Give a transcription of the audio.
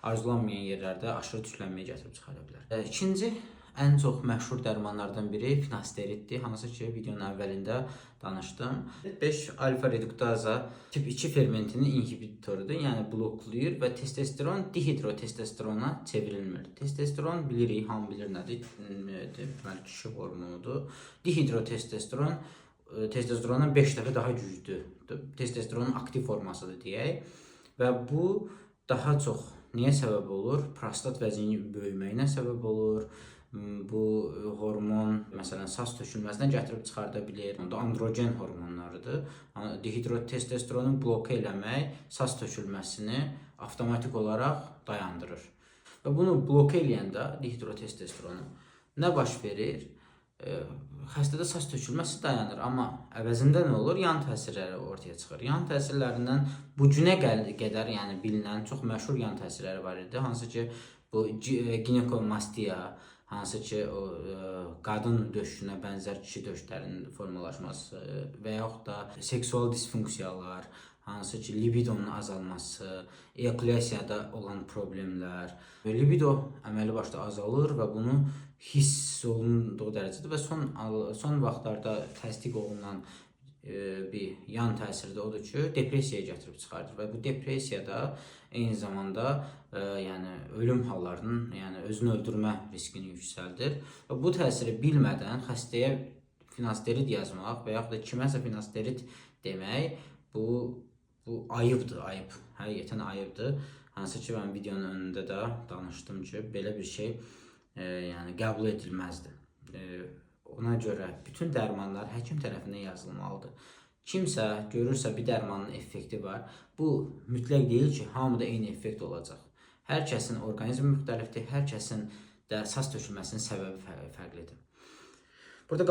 arzulanmayan yerlərdə aşırı tüklənməyə gətirib çıxara bilər. İkinci ən çox məşhur dərmanlardan biri finasteriddir, hansı ki videonun əvvəlində danışdım. 5 alfa reduktaza tip 2 fermentinin inhibitorudur, yəni bloklayır və testosteron dihidrotestosterona çevrilmir. Testosteron bilirik, hamı bilir nədir, deməli kişi hormonudur. Dihidrotestosteron testosterondan 5 dəfə daha güclüdür. Testosteronun aktiv formasıdır deyək. Və bu daha çox niyə səbəb olur? Prostat vəzinin böyüməyinə səbəb olur. Bu hormon məsələn saç tökülməsinə gətirib çıxarda bilir. Onda androgen hormonlarıdır. Dihidrotestosteronu bloka eləmək saç tökülməsini avtomatik olaraq dayandırır. Və bunu bloka eləyəndə dihidrotestosteronu nə baş verir? Xəstədə saç tökülməsi dayanır, amma əvəzində nə olur? Yan təsirləri ortaya çıxır. Yan təsirlərindən bu günə qədər, yəni bilinən çox məşhur yan təsirləri var idi. Hansı ki bu ginekomastiya, hansı ki o qadın döşünə bənzər kişi döşlərinin formalaşması və yaxud da seksual disfunksiyalar, hansı ki libidonun azalması, eyakulyasiyada olan problemlər. Libido əməli başda azalır və bunu hiss olunduğu dərəcədə və son vaxtlarda təsdiq olunan bir yan təsiri də odur ki, depressiyaya gətirib çıxardır və bu depressiya da eyni zamanda yəni ölüm hallarının, yəni özünü öldürmə riskini yüksəldir. Və bu təsiri bilmədən xəstəyə finasterid yazmaq və yaxud da kiməsə finasterid demək bu ayıbdır, ayıb. Həqiqətən ayıbdır. Hansı ki mən videonun önündə də danışdım ki, belə bir şey yəni qəbul edilməzdi. Ona görə bütün dərmanlar həkim tərəfindən yazılmalıdır. Kimsə görürsə bir dərmanın effekti var, bu mütləq deyil ki, hamıda eyni effekt olacaq. Hər kəsin orqanizmi müxtəlifdir, hər kəsin də saç tökülməsinin səbəbi fərqlidir. Burada